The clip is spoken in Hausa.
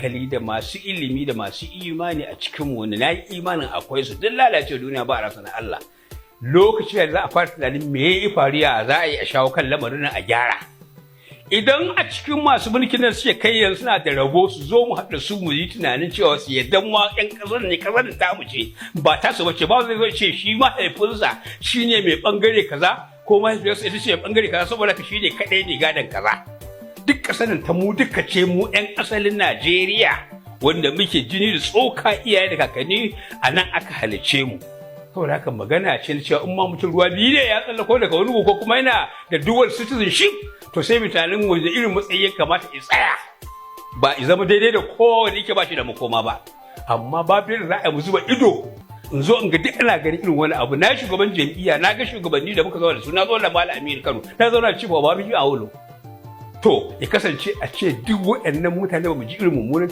Hankali da masu ilimi da masu imani a cikin wani, na yi imanin akwai su. Duk lalace duniya, ba a rasa na Allah. Lokacin da za a fara tunanin me ya faru, ya za a yi a shawo kan lamarin nan, a gyara. Idan a cikin masu mulkin nan suke kai yanzu suna da rabo, su zo mu haɗa su, mu yi tunanin cewa su yadda ma ƴan ƙasar ne, ƙasar da tamu ce, ba ta su bace ba. Zai zo ce shi mahaifinsa shine mai bangare kaza ko mahaifiyarsa ita ce mai bangare kaza, saboda ka shine kaɗai ne gadon kaza. Duk ƙasar nan ta mu duka ce, mu 'yan asalin Najeriya wanda muke jini da tsoka, iyaye da kakanni, a nan aka halicce mu. Saboda haka magana ce na cewa in ma mutum ruwa biyu ne ya tsallako daga wani ko kuma yana da dual citizenship, to sai mutanen wanda irin matsayi ya kamata ya tsaya, ba ya zama daidai da kowane yake ba shi da makoma ba. Amma babu yadda za a yi mu zuba ido, in zo in ga duk ana ganin irin wani abu. Na shugaban jam'iyya, na ga shugabanni da muka zauna da su, na zauna da Malam Aminu Kano, na zauna da Chief Obafemi Awolowo. To ya kasance a ce duk waɗannan mutane ba mu ji irin mummunan